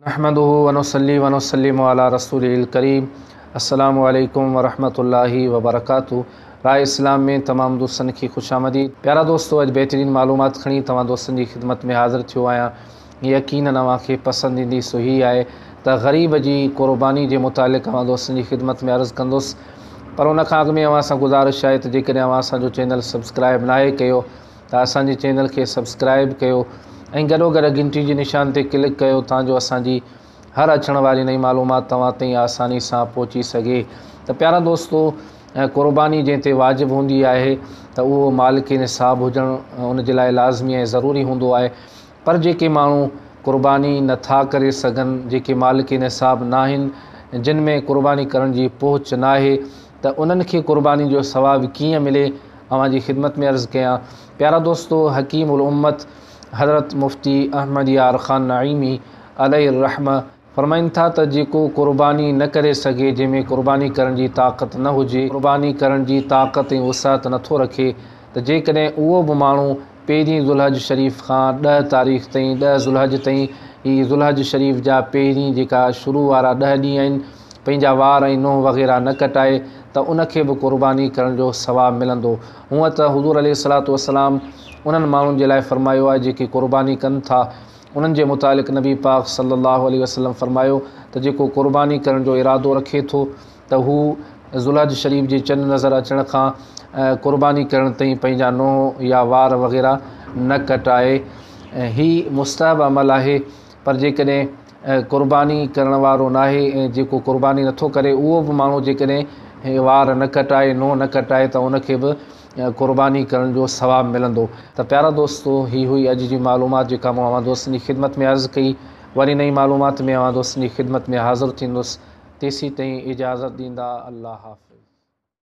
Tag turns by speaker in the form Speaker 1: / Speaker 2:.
Speaker 1: نحمده ونصلي ونسلم علي رسوله الڪريم السلام عليڪم ورحمة الله وبرڪاته راء اسلام ۾ تمام دوستن کي خوش آمديد پيارا دوستو اڄ بهترين معلومات کڻي توهان دوستن جي خدمت ۾ حاضر ٿيو آهيان يقينن اوهان کي پسند ايندي سو هي آهي ته غريب جي قرباني جي متعلق اوهان دوستن جي خدمت ۾ عرض ڪندس پر ان کان اڳ ۾ اوهان سان گذارش آهي ته جيڪڏهن اوهان اسان جو چينل سبسڪرائب ناهي ڪيو ته اسان جي چينل کي سبسڪرائب ڪيو ۽ گڏوگڏ گهنٽي جي نشان تي ڪلڪ ڪيو تان جو اسان جي هر اچڻ واري نئين معلومات توهان تائين آساني سان پهچي سگهي ته پيارا دوستو قرباني جنهن تي واجب هوندي آهي ته اهو مالڪ نصاب هجڻ ان جي لاء لازمي ۽ ضروري هوندو آهي پر جيڪي ماڻهو قرباني نه ٿا ڪري سگهن جيڪي مالڪ نصاب ناهن جن ۾ قرباني ڪرڻ جي پهچ ناهي ته انهن کي قرباني جو ثواب ڪيئن ملي اوهان جي خدمت ۾ عرض ڪيان. پيارا دوستو حڪيم الامت حضرت مفتي احمد يار خان نعيمي عليه الرحمة فرمائن ٿا ته جيڪو قرباني نه ڪري سگهي جنهن ۾ قرباني ڪرڻ جي طاقت نه هجي قرباني ڪرڻ جي طاقت ۽ وسعت نه ٿو رکي ته جيڪڏهن اهو به ماڻهو پهرين ذوالحج شريف کان ڏهه تاريخ تائين ڏهه ذوالحج تائين هي ذوالحج شريف جا پهرين جيڪا شروع وارا ڏهه ڏينهن آهن پنهنجا وار ۽ ننهن وغيره نه ڪٽائي ته ان کي به قرباني ڪرڻ جو ثواب ملندو. هونء ته حضور عليه الصلوة والسلام انهن ماڻهن جي لاء فرمايو آهي جيڪي قرباني ڪن ٿا انهن جي متعلق نبي پاڪ صلي الله عليه وسلم فرمايو ته جيڪو قرباني ڪرڻ جو ارادو رکي ٿو ته هو ذوالحج شريف جي چنڊ نظر اچڻ کان قرباني ڪرڻ تائين پنهنجا ننهن يا وار وغيره نه ڪٽائي. هي مستحب عمل آهي پر جيڪڏهن قرباني ڪرڻ وارو ناهي ۽ جيڪو قرباني نٿو ڪري اهو به ماڻهو جيڪڏهن وار نه ڪٽائي ننهن نه ڪٽائي ته ان کي به قرباني ڪرڻ جو ثواب ملندو ته پيارا دوستو هي هئي اڄ جي معلومات جيڪا مون اوهان دوستن جي خدمت ۾ عرض ڪئي وري نئين معلومات ۾ اوهان دوستن جي خدمت ۾ حاضر ٿيندس تيسين تائين اجازت ڏيندا الله حافظ.